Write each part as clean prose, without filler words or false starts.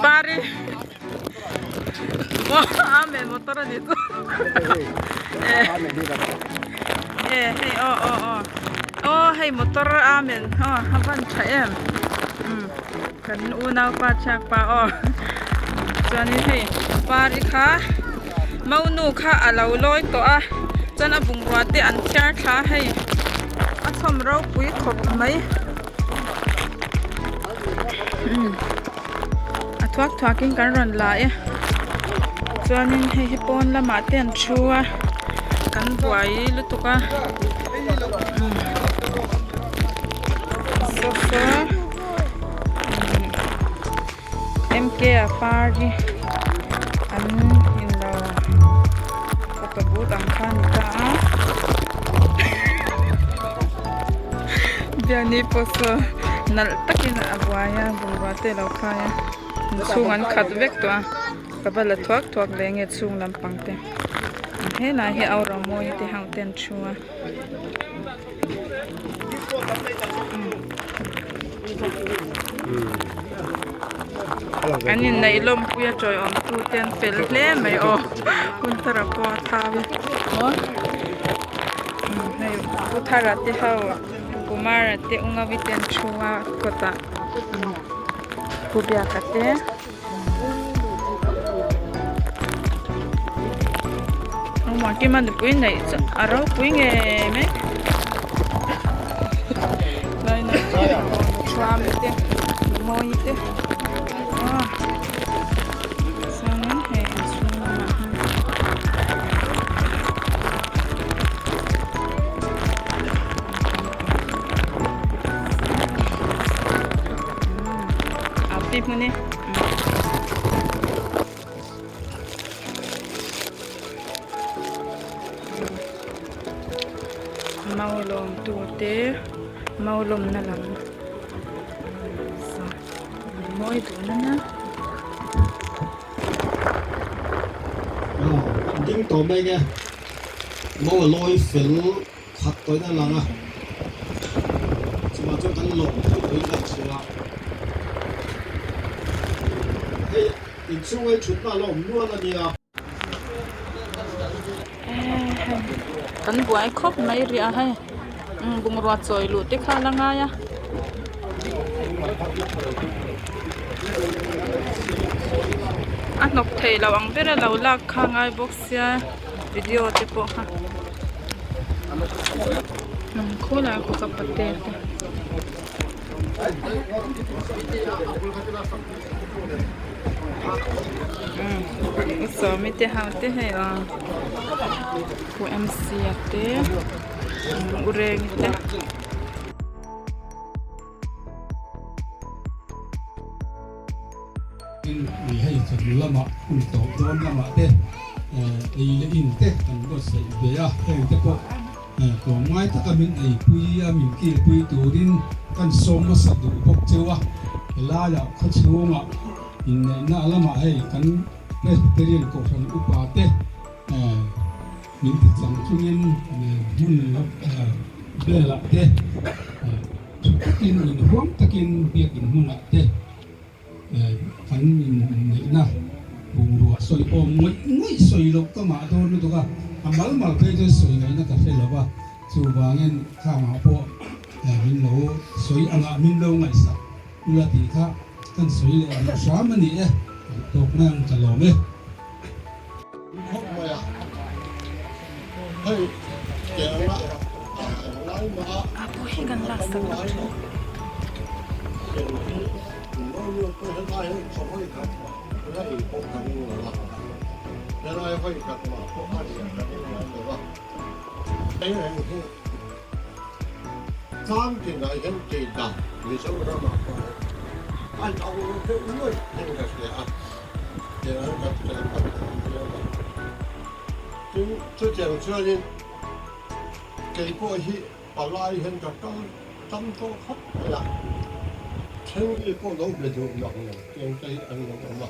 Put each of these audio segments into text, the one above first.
Pari Amen motor a ni chu e hei aw aw aw aw hei motor amen aw a van tha em kan unaupa chhiak pa aw chuanin hei pari kha maunu kha a lo lawi tawh a chuan a bungrua te an thiar thla a hei a chhawm ropui khawp mai. A thuak thuak in kan rawn la e chuanin hei hi pawn lamah te an thu a kan buai lutuk a saw saw M K a par hi an inlo photo booth ang kha a ni ta a biakni pawh saw nalh takin a buai a bungrua te a lo khai a inchhung an khat vek tawh a ka va la thuak thuak leh nge chhung lampang te helai hi au rawng mawi te ho te an thu a. An inneih lawmpui a tawiawm tu te an fel hle mai aw hun thar ah pawh a thau e aw hei pu thara te ho kumara te ungavi te an thu a kawtah pu biaka te. Engmah nupui neih chu a ropui ngei mai Thuami te Mawi te aw chuanin hei inchhung lamah hian a pi hmun e. Mau lawm tu te mau lawmna lam saw an mawi dun a nia. Aw an ding tawh mai nge mau a lawi fel khat tawhin a lang a chuvang chuan kan lawm theuh tawhin kan hria hei inchhung hi thutna a la awm nual a nia. Kan buai khawp mai rih a hei bungrua chawi luh te kha a la ngai a. A hnawk thei lo ang ber a lo lak kha a ngai bawk sia video te pawh kha. Khawlai khaw ka pate te. Sawmi te ho te hei a Pu MC a te U Rengi te. Ni hei chawhnu lamah hun tawp dawn lamah te ei leh in te kan buatsaih ve a, heng te pawh tlawmngai taka min eipui a, min kilpui turin kan sawm hmasa duh bawk cheu a, helaiah khawchhungah inneihna lamah hei kan Presbyterian Kohhran upa te min ti chang chungin hmun velah te tha takin inhuam takin biakin hmunah te Kan inneihna bungrua sawi awm ngawih ngawih sawi loh ka ngah dawn lutuk a, a mal mal phei chuan sawi ngaihna ka hre lo va, chuvangin khangah pawh min lo sawi angah min lo ngaihsak ula tih kha kan sawi leh duh hram a ni e, duh tawk mai ang ka lawm e. Khawp mai a, hei tianga lai mah a Chutiang chuanin keipawh hi palai hian ka kal tam tawh khawp mai a, then mi pawh lo be duh mang lo tiang te hi an lo awm a,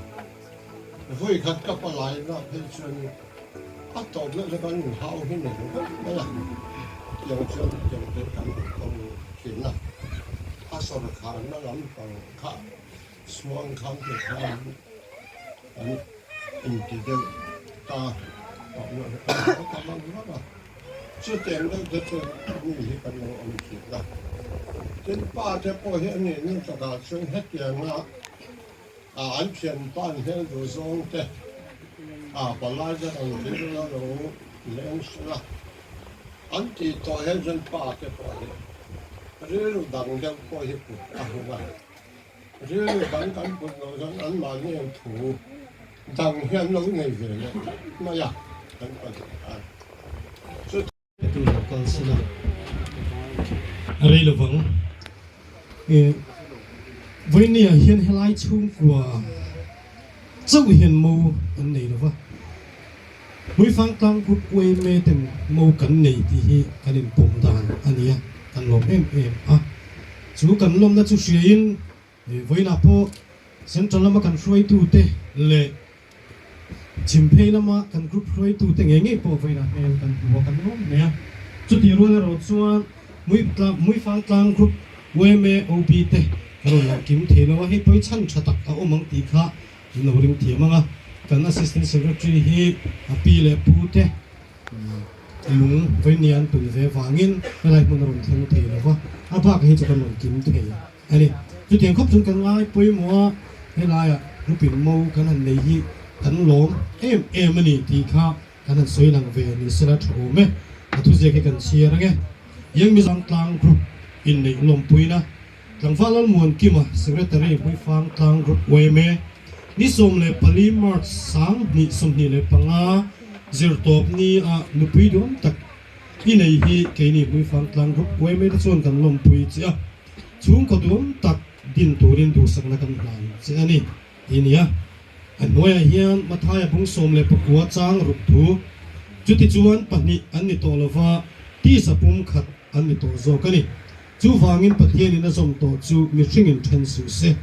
vawi khat ka palai na phei chuan a tawp na chu kan inhau hi ni lo vek mai a, tiang chuan tiang te kan awm thin a. A sawrkharna lampang kha suang khan te khan an inti deuh ta an haw ta vang vang a. Chutiang deuh te chu mi hi kan lo awm thin a. Tin, pa te pawh hi a nih nu takah chuan hetianga an thianpa an hmel duh zawng te palai te rawn thil a lo leng sela an tih tawh hian chuan pa te pawh hi rilru dang deuh pawh hi put a hun a. Rilru dang kan put loh chuan anmahni ang thu dang hi an lo nei ve leh tlat mai a, kan pahnih khan. Petu lo kal sela a rei lovang. Vawinia hian helai chhungkua chauh hian mo an nei lova, Hmuifang tlang group yma ten mo kan nei tih hi kan inpawm dan a ni a, kan lawm em em a. Chu kan lawmna chu hriain vawiinah pawh Central lama kan hruaitute leh Chhimphei lama kan group hruaitute ngei ngei pawh vawiinah hmel kan hmu a, kan lawm hle a. Chutih rual erawh chuan Hmuifang tlang group yma OB te ka rawn lang kim thei lo a, hei pawhin chhan tha tak a awm ang tih kha min lo ring thiam ang a. Kan Assistant Secretary hi a pi leh pu te lung vawinia an tun ve vangin helai hmun a rawn thleng thei lo va, a bakah hi chu kan rawn kim thei. A ni. Chutiang khawp chuan kan ngai pawimawh a, helaiah Rupin Mo kan han nei hi kan lawm em em a ni tih kha kan han sawi lang ve ni sela tha awm e. A thuziak hi kan chhiar ang e. Young Mizang Tlang Group inneih lawmpuina Tlangval Lalmuankima, Secretary Hmuifang Tlang Group yma, ni 14 March 2025 zirtawp ni ah nupui duam tak i nei hi keini Hmuifang Tlang Group yma te chuan kan lawmpui che a. Chhungkaw duam tak din turin duhsakna kan hlan che a ni, ti nia. A hnuaiah hian Mathaia bung 19 chang ruk thu, Chutichuan pahnih an ni tawh lova, tisa pum khat an ni tawh zawk a ni. Chuvangin Pathianin a zawm tawh chu mihringin then suh se,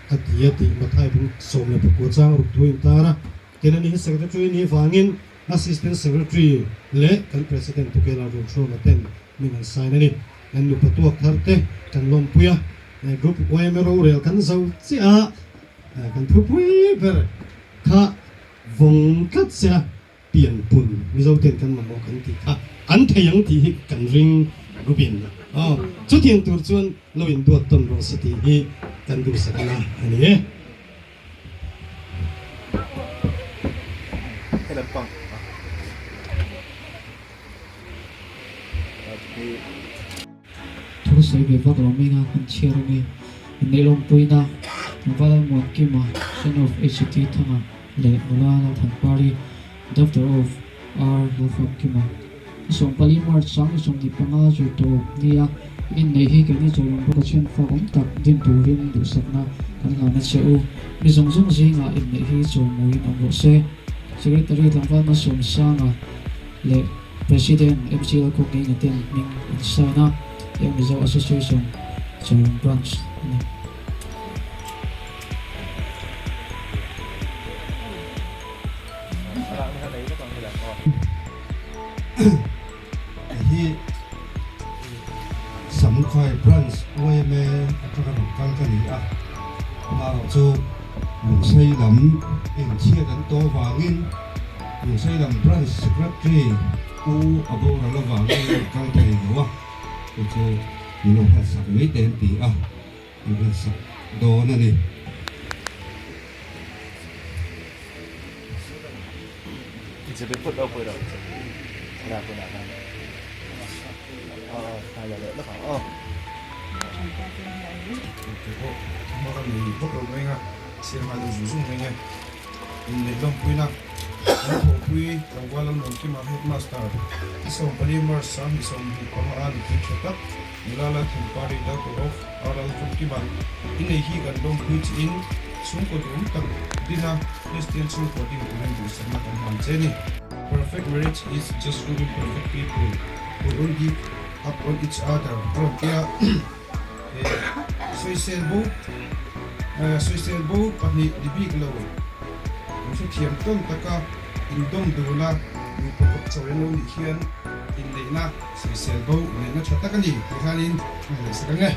a ti a tih Mathaia bung 19 chang ruk thu in tar a. Tin, ani hi Secretary ni vangin Assistant Secretary leh kan President Tukela Runhrawna ten min an sign a ni. Kan nupa tuak thar te kan lawmpui a, group yma rorel kan zo chiah a, kan thupui ber kha vawng tlat se la, pianpun Mizo ten kan mamawh kan tih kha an thei ang tih hi kan ring group in aw chutiang tur chuan lo induat tawn rawh se tih hi kan duhsakna a ni e. Thu sawi ve vak lo mai nga hun chhiar a ni. Inneilawmpuina Val Muankima, son of HT Thanga leh nula Lalthanpari, daughter of R Lalfamkima. Ni 14 March 2025 zirtawp nia inneih hi keini chawlawm bawk a chhianfa awm tak din turin duhsakna kan hlan a che u. Mi zawng zawng zingah inneih hi chawimawiin awm rawh se. Secretary tlangval Malsawmsanga leh President MCL Khawngei Ngaten hming an sign a, Young Mizo Association Chawlawm Branch a ni. Hei hi Samkhai Branch yma atanga rawn kal ka ni a, amaherawh chu Lungsei lam inchhiat an tawh vangin Lungsei lam Branch Secretary U a boral avangin rawn kal thei lo a, chu chu min lo hlatsak mai te an ti a, an hlatsak dawn a ni. Perfect marriage is just two imperfect people who don't give up on each other a rawn ti a, sawisel bo sawisel bo pahnih ni bik lo an hrethiam tawn taka indawm duna nupa kawp chho en lo nih hian inneihna sawisel bo neihna tha tak a ni tih khanin a ngaihsak ang e.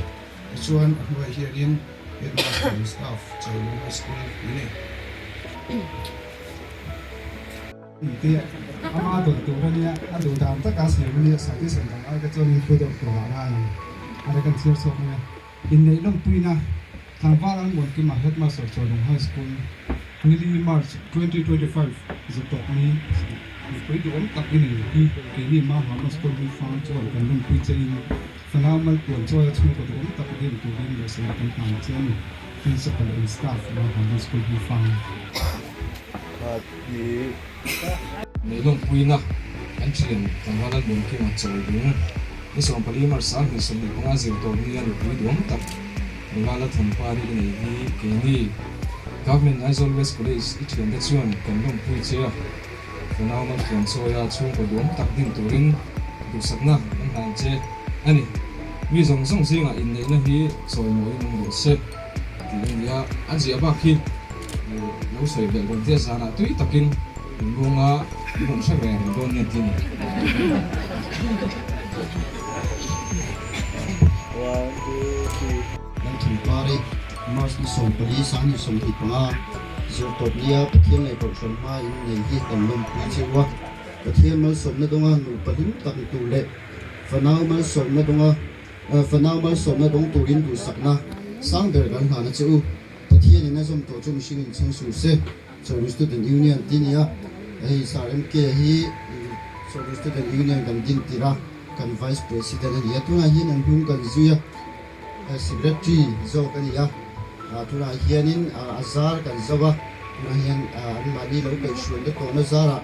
Tichuan a hnuaiah hianin Headmaster and Staff Chawilung High School tih a ni. Tih ama dawn tur a nia, a duh dan taka siam a nia, suggestion dang ai kha chuan input deuh tur ah ngai ang a la kan chhiar chhuak mai a. Inneih lawmpuina tlangval an muan kima Headmaster Chawlung High School nili March 2025 zatawk ni mipui duhawm tak i nei hi keini Mahama School hmingfang chuan kan lawmpui che in fanau maltluan chawia chhungkaw duhawm tak din turin duhsakna kan hlan che a ni, Principal and Staff Mahama School hmingfang. Nei lawmpuina kan thian tlangval an bawm kima Chawilung ni 14 March 2025 zir tawp nia nupui duam tak nula la than pari i nei hi keini Government Aizawl West College i thiante chuan kan lawmpui che a, fanau maltluan chawia chhungkaw duam tak din turin duhsakna kan hlan che a ni. Mi zawng zawng zingah inneihna hi chawimawiin awm rawh se tih a ni a, a ziah bak hi. Lo sawi belh rawn tia zanah tui takin in bunga in rawn hre ve reng dawn nia ti a ni. Lalthangpari, March ni 14 2025, Zirtawpnia Pathian leh Kohhran hma in nei hi kan lawmpui cheu a, Pathian malsawmna dawnga nupa hlim tak tur leh fanau malsawmna dawnga fanau malsawmna dawng turin duhsakna sang ber kan hlan a che u. Pathian in a zawm tawh chu mihring in chhang suh se, Chawlhnu Student Union ti nia, hei Sir MK hi Chawlhnu Student Union kan din tirh a, kan Vice President a ni a, tunah hian an hnung kan zui a, Secretary zawk a ni a, tunah hianin a zar kan zo a, tunah hian anmahni lo kaihhruaina tawhna zarah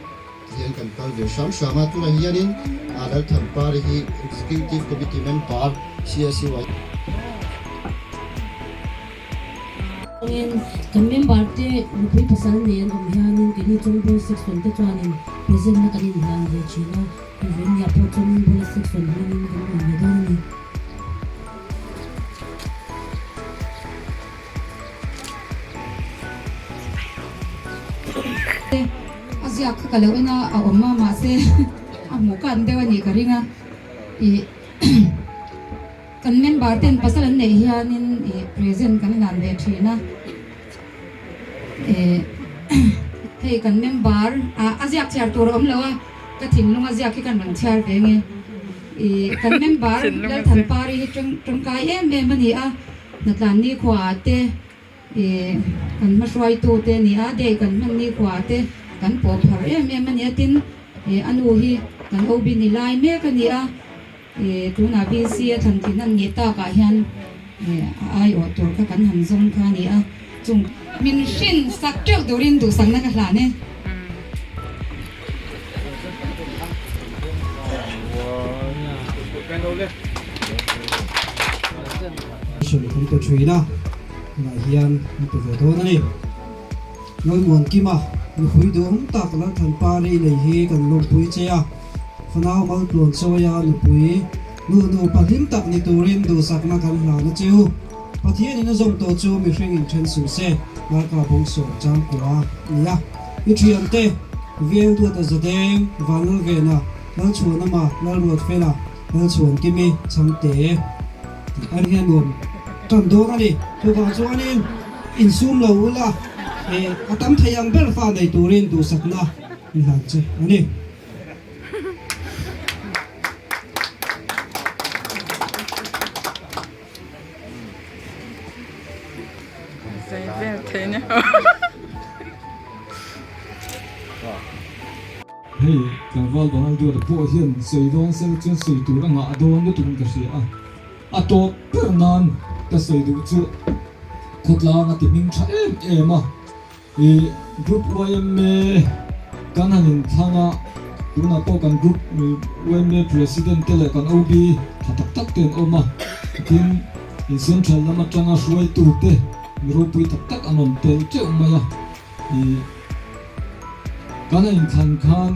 hian kan kal ve hram hram a, tunah hianin Lalthanpari hi Executive Committee Member CSUI. Kawngin kan member te nupui pasal nei an awm hianin keini Chawngbul section te chuanin present na kan inhlan ve thin a, hei vawinia pawh Chawngbul section hmangin kan rawn ve dawn a ni. A ziak kha ka lo en a, a awm a mahse a hmuh kan deuh a nih ka ring a, ih. Kan member ten pasal an neih hianin ih present kan hlan ve thin a, ih hei kan member ah a ziak chhiar tur a awm lo a, ka thinlung a ziak hi kan rawn chhiar ve nge, ih kan member Lalthanpari hi tangkai em em a ni a, Hnatlan nikhua ah te ih kan hmahruaitu te a ni a, day kan hman nikhua ah te kan pawh phar em em a ni a, tin ih a nu hi kan OB ni lai mek a ni a. Tunah VC a thlan thin an nih takah hian a aiawh tur kha kan han zawng kha a ni a, chung min hrin sak teuh turin duhsakna ka hlan e. Mission kan pe thin a, tunah hian an pe ve dawn a ni. Lalmuankima, Mipui duhawm tak Lalthanpa lei nei hi kan lawmpui che a, fanau maltluan chawia nupui nu nupa hlim tak ni turin duhsakna kan hlan a che u. Pathianin a zawm tawh chu mihring in then suh se, Malka bawngsawm changkua a ni a. I thiante, Veng Duata Zadeng, Vanlalvena, Lalchhuanama, Lalruatfela, Lalchhuankimi, Chhangte tih an hian nuam tan dawn a ni. Chuvang chuanin insum lo ula, a tam thei ang ber fa nei turin duhsakna i hlan che a ni. Hei tlangval Donald Duat pawh hian sawi dawn se chuan sawi tur a ngah dawn lutuk in ka hria a, a tawp ber nan ka sawi duh chu khawtlang a ti hming tha em em a, ih group yma kan han inthlang a, tunah pawh kan group yma president te leh kan OB tha tak tak te an awm a, tin in central lam atanga hruaitu te mi ropui tak tak an awm tel teuh mai a. Ih kan a inthlan khan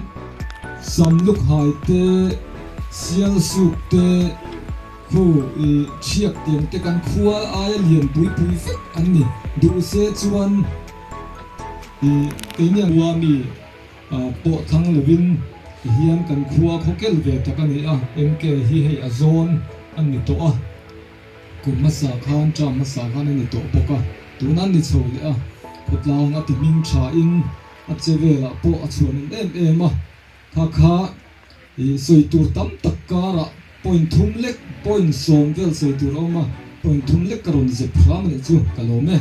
Samluk hai te, Sial suk te, khu ih chhiak tiang te kan khua aia lian pui pui vek an ni. Duh se chuan ih keini ang khua mi pawh thlang lovin ti hian kan khua khawkel ve tak a ni a, MK hi hei a zawn a ni tawh a. Kum hmasa khan term hmasa khan a ni tawh bawk a, tuna ni chho leh a, khawtlang a ti hming tha in a che velah pawh a chhuahnawn em em a, kha kha ih sawi tur tam tak karah point thum lek point sawm vel sawi tur a awm a, point thum lek ka rawn zep hram a nih chu ka lawm e.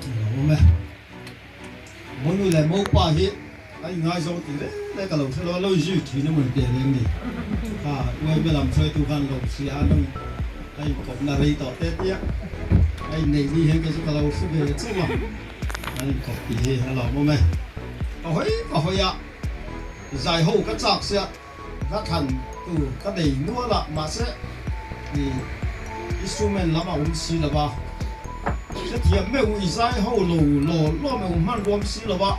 Ka lawm e. Monu leh Mopa hi a ingaizawng tih reng reng ka lo hre lo a, lo inzui thin emaw inti reng ni. Kha uaime lam hruaitu khan lo hria a, nang a inkawpna rei tawh te tia a inneih ni hian kei chu ka lo hre ve chauh a, an inkawp tih hi a lawmawm e. Ka hawi ka hawi a, zai ho ka chak sia. Ka thlan tur ka nei nual a, mahse i instrument lam a awm si lo va, hrethiam meuh i zai ho lo law law meuh hman ruam si lo va,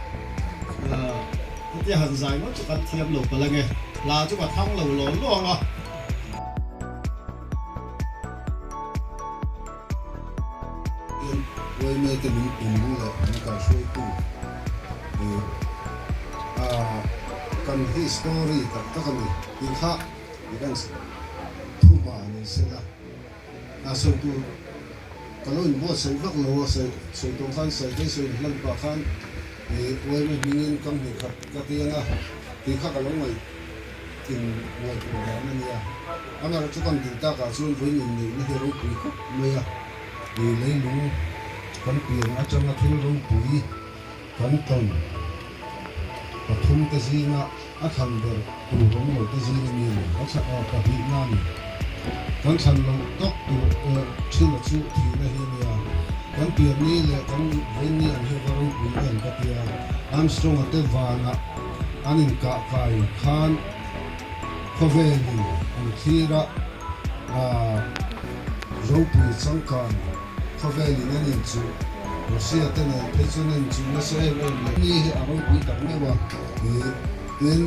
hetia han zai ngawt chu kan thiam lo palh ange, hla chu ka thlang lo law law ang a. Tin, Uaime te min pum leh min kaihhruaitu a kan hi story tak tak a ni tih kha i kan thuma ni se la, a sawi tur ka lo inbuatsaih vak lo a, sawi tur khan sawi te sawi hlan pah khan i Uaime hmingin kam hnih khat ka ti ang a tih kha ka lo ngaih in ngaihtuah dan a nia. Amaherawhchu kan dil takah chuan vawiin inneihna hi ropui khawp mai a. I leilung kan pian atanga thil ropui kan tawn pathum te zinga a thlan ber tur awm lo te zinga mi a ni. A thlan aw pahnihna a ni. Kan thlan loh tawk tur thila chu thihna hi a nia. Kan pian ni leh kan vawiin ni ang hi va ropui em ka tia. Armstrong-a te vanah an inkah kai khan khawvelin an thlir a, ropui changkan khawvelin an inchuh, Russia te nen phei chuan an inchuh nasa em em leh ni hi a ropui tak meuh a, tin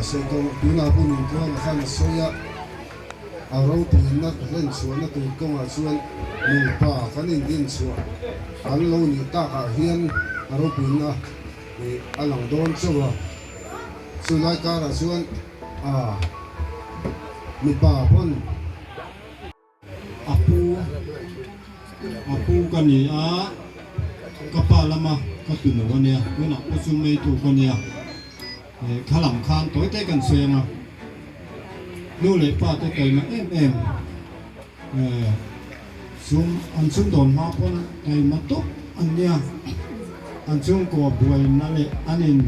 Seihtawng tunah pawh Nunpuanga khan a sawi a, a ropuina hlenchhuahna tur kawngah chuan nupa kan indinchhuah kan lo nih takah hian a ropuina a lang dawn chauh a. Chu lai karah chuan a mipa pawn a pu a pu ka ni a, ka pa lama ka tu lo a nia, tunah pawh chu meitu ka nia, kha lam khan tawi te kan sawi ang a, nu leh pa te taima em em sum an sumdawn hma pawn taima tawp an nia, an chhungkaw buaina leh an in.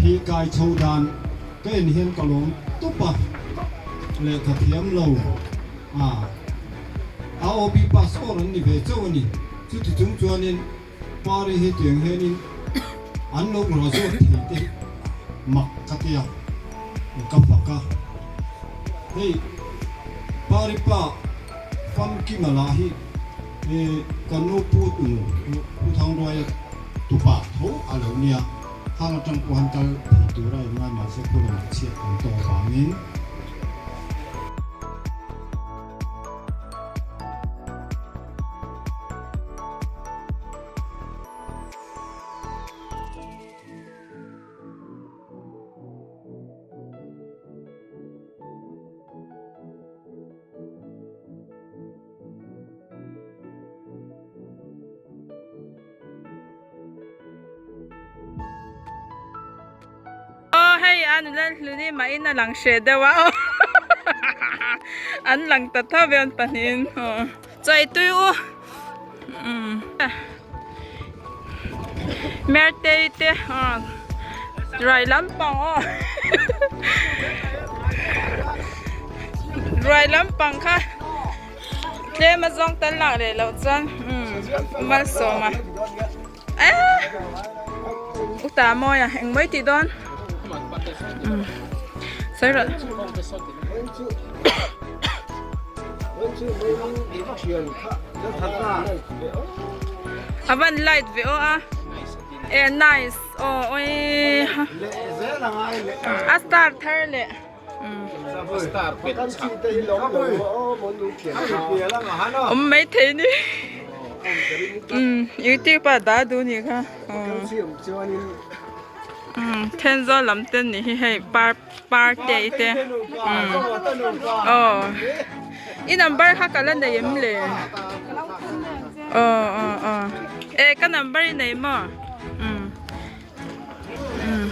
Khi kai chho dan ka en hian ka lawm tawp a, lehkha thiam lo a AOB pass awr an ni ve chauh a ni. Chuti chung chuanin Pari hi tiang hianin an lo graduate thei te hi mak ka ti a, ka fak a. Hei Pari pa famkima lah hi Ka nu Pu Pu Thangruaia tupa tho a lo nia, khang atang pawh han kal thei tura in ngai mahse khualawm chhiat an tawh avangin. Aw hei a nula hluni mah in a lang hreh deuh a aw an lang ta tho ve an pahnihin aw chawi tui u umm Mertei te aw ruai lampang aw ruai lampang kha. Tlem a zawng tal lak leh loh chuan umm malsawm a eh uta mawi a eng mai tih dawn umm sawi rawh a van light ve aw a eh nice aw awii a star thar leh. Awm mai thei ni umm youtube ah dah duh ni kha. Umm Thenzawl lam te nih hi hei par par te i te umm aw i number kha ka la nei em le aw aw aw e ka number i nei maw umm umm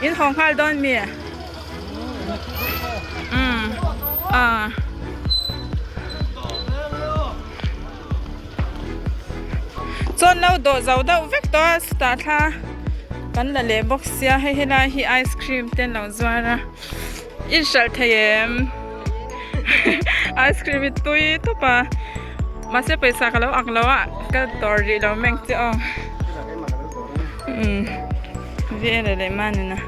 in haw nghal dawn mi umm aw. Chuan lo dawh zo deuh vek tawh a chutah thla kan la leh bawk sia hei helai hi ice cream te an lo zuar a in hralh thei em ice cream hi tui tawp a mahse pawisa ka lo ak lo a ka dawr rih lo mai ang che aw umm vel a leh mahni na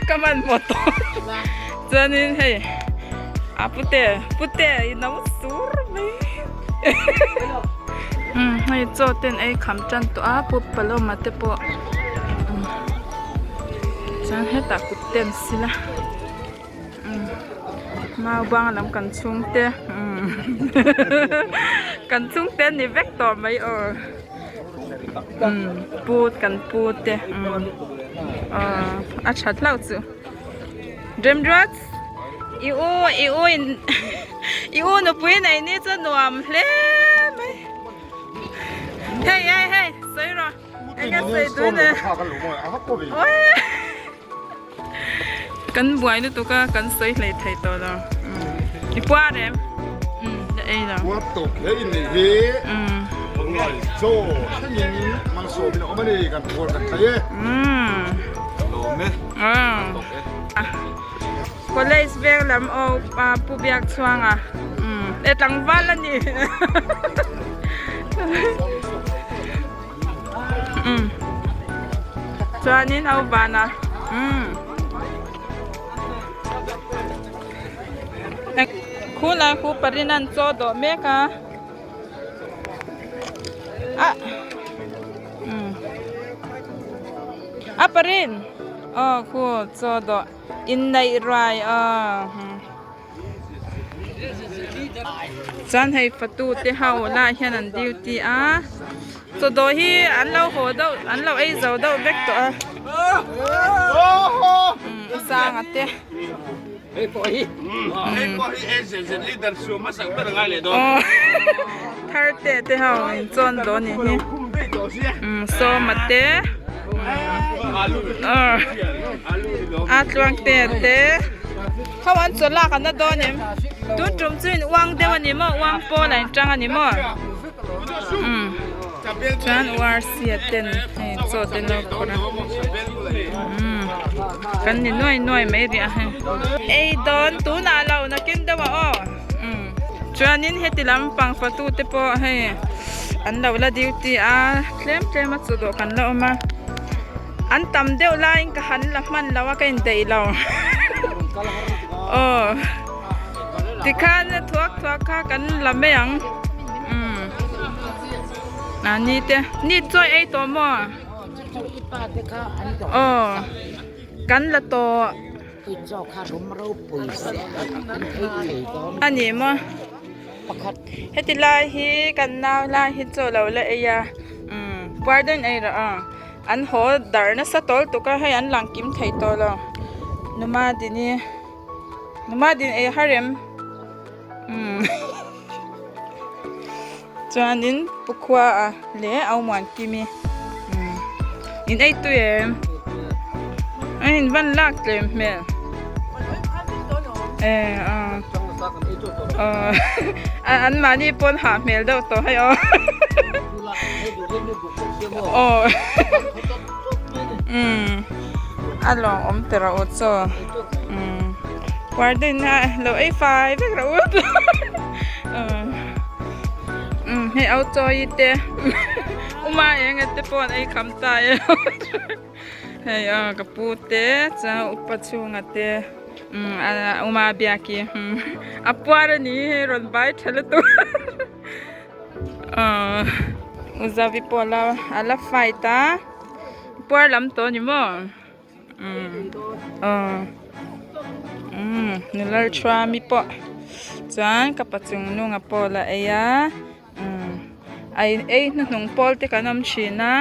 ka hmanhmawh tawh chuanin hei. A pute pute i no sur mai umm hei chaw ten ei kham tan tawh a pu paloma te pawh umm chuan hetah kut te an sil a umm mau bang lam kan chhung te umm kan chhung te an ni vek tawh mai aw umm pu kan pu te umm aw a that hlauh chu Remruat. I u i u in i u nupui nei ni chu nuam hle mai hei hei hei sawi rawh enge sawi tui ne kan buai lutuk a kan sawi hlei thei tawh lo i puar em la ei lo puar tawk hle in nei hi pangngai chaw thlengin malsawmin a awm a ni kan puar kan thei e lawm e kan tawk e. College veng lam aw Pu Biak Chhuanga e tlangval a ni chuanin au vana khu lai khu parin an chaw dawh mek a a parin. Aw khu chaw dawh inneih ruai aw chuan hei fatu te ho lah hian an duty a chaw dawh hi an lo haw deuh an lo ei zo deuh vek tawh a umm sanga te aw thar te te ho in chawn dawh a nih hi umm sawma te. A tluang te te ho an chaw lak an la dawn em tun tum chu in uang deuh a ni maw uang pawl a in tang a ni maw umm chuan urc a ten hei chaw te an lo phawrh a umm kan ni nuai nuai mai rih a hei ei dawn tunah lo nakin deuh ah aw umm chuanin heti lampang fatu te pawh hei an lo la duty a. Tlem tlem a chu dawh kan la awm a, an tam deuh laiin ka han la hman lo a ka indaih lo aw tikhan thuak thuak kha kan la mai ang umm a ni te ni chawi ei tawh maw aw kan la tawh a ni maw. Heti lai hi kan nau lai hi chaw lo la ei a umm puar dawn ei rawh aw an haw dar nasa tawl tuk a hei an lang kim thei tawh lo numa dini numa din ei har em umm chuanin pukhua a leh au muan kimi umm in ei tui em a in van lak tlem hmel e aw aw an mahni pawn hah hmel deuh tawh hei aw aw umm a lawng awm ta rawh u chaw umm puar deuhin a lo ei fai vek rawh u umm hei au chawi te uma eng te pawh an ei kham ta e hei a ka pu te chuan upa chhunga te umm uma biak hi a puar a ni hei rawn vai tha lutuk aw uzavi pawh a la a la fight a puar lam tawh a ni maw. Umm umm nula thuami pawh chuan ka pa chung nunga pawh la ei a umm. A in ei hnuhnung pawl te kan awm thin a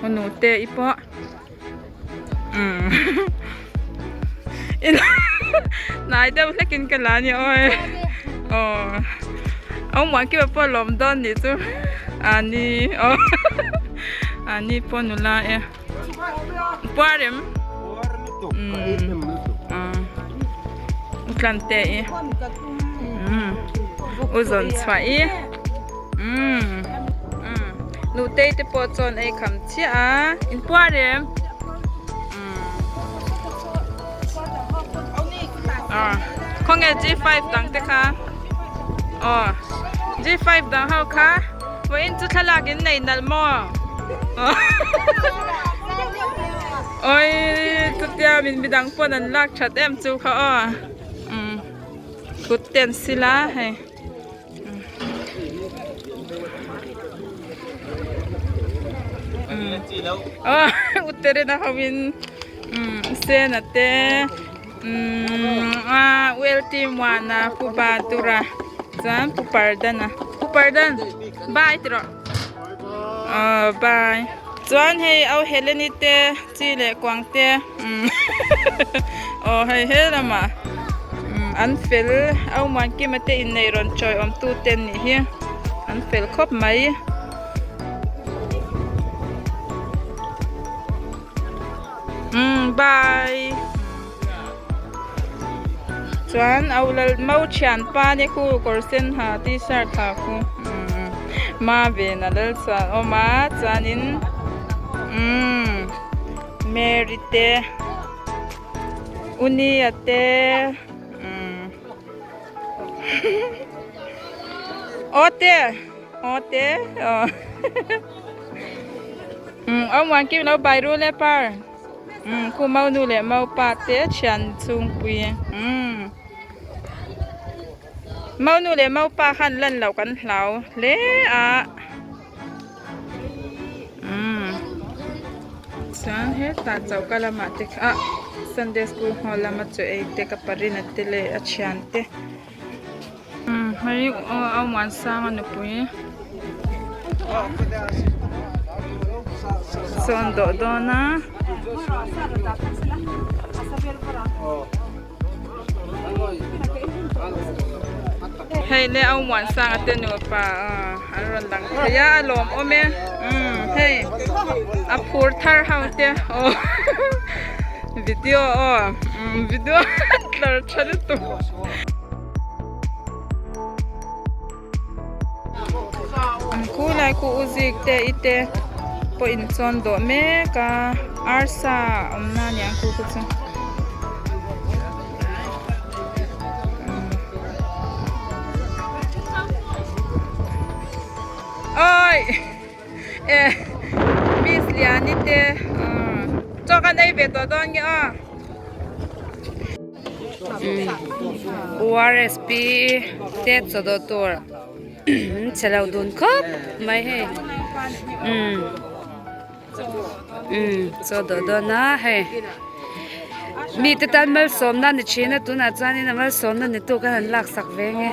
umm nute i pawh umm hnai deuh hlek in ka la a ni awi aw a awm muan kima pawh a lawm dawn nih chu a ni aw a ni pawh nula e puar em umm u tlan te i umm u zawn chhuah i umm umm nutei te pawh chuan ei kham chiah a in puar em umm aw khawnge g five dang te kha aw g five dang ho kha vawiin chu thlalak in nei nalh maw awi chutia min midang pawn an lak that em chu kha aw umm kut te an sil a hei. Uterina hoin Sena te umm ULT Muana Pu Batura chuan Pu Pardana Pu Pardan bye ti rawh aw bye chuan hei au Heleni te chi leh kuang te umm aw hei he lamah umm an fel au Muankima te inneih rawn chawi awm tu te an nih hi an fel khawp mai. Umm bye chuan au lal mau thianpa nia khu kawr sen ha t-shirt ha khu umm ma ven a lal chuan a awm a chuanin umm Mary te Unia te umm aw te aw te aw umm a muan kim lo bai rul e par umm khu mau nu leh mau pa te thian chhungpui umm mau nu leh mau pa khan lan loh kan hlau hle a umm chuan hetah choka lamah te ah sunday school hall lama chaw ei te ka parina te leh a thian te. Umm hei aw Muansanga nupui sawn dawh dawn a. Hei le au Muansanga te nupa an rawn lang thei a a lawm awm e umm hei a phur thar ho te aw video aw umm video tlar tha lutuk. An khu lai khu u zik te i te pawh in chawn dawh mek a arsa awm na aniang khu te chu. Awi e miss Liani te chaw kan ei ve tawh dawn nge aw. ORSP te chaw dawh tur an che lo dun khawp mai hei umm umm chaw dawh dawn a hei mite tan malsawmna ni thin a tunah chuanin a malsawmna ni tu khan an laksak ve nge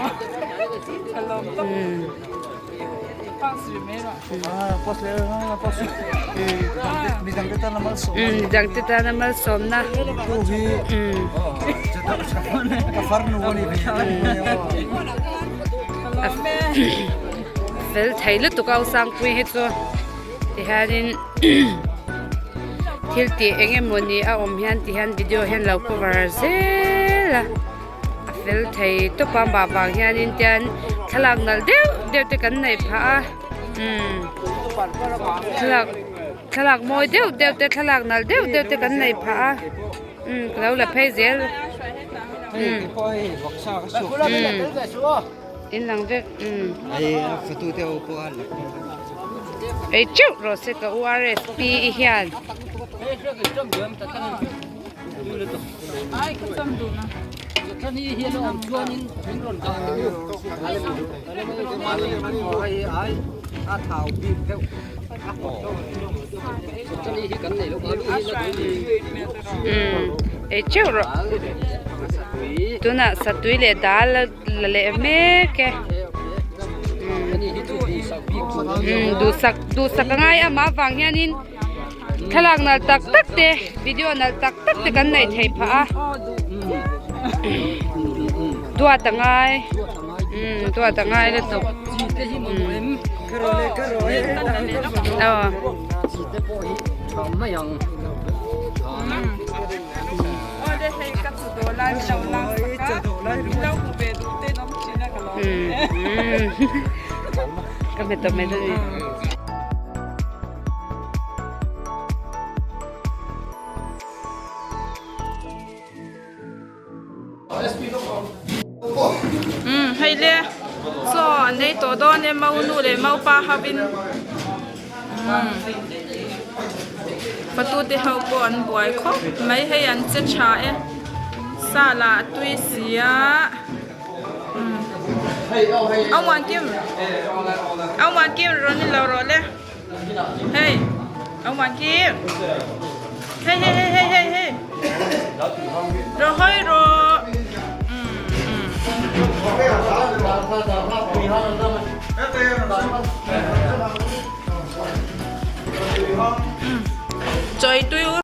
umm. Midang te tana malsawmna fel thei lutuk a Usangpui hi chu tihianin thil tih eng emawni a awm hian tihian video hian lo cover zel a. A fel thei tawp a mah vang hianin tian thlalak nalh deuh deuh te kan neih phah a umm thlalak thlalak mawi deuh deuh te thlalak nalh deuh deuh te kan neih phah a umm ka lo la phei zel umm umm in lang vek umm ei teuh rawh se ka u R S P hian. Ei teuh rawh tunah satui leh dal la leh mek e. Umm duhsak duhsak a ngai a mah vang hianin thlalak nalh tak tak te video nalh tak tak te kan neih theih phah a duat a ngai umm duat a ngai lutuk umm aw. Ka hmet tawp mai dawn a ni. Umm hei le chaw an ei tawh dawn e mau nu leh mau pa ho in umm fatu te ho pawh an buai khawp mai hei an che tha e sa lah a tui si a umm Auman Kim Auman Kim rawn in lo rawh le hei Auman Kim hei hei hei hei hei hei rawh hawi rawh umm chawi tui.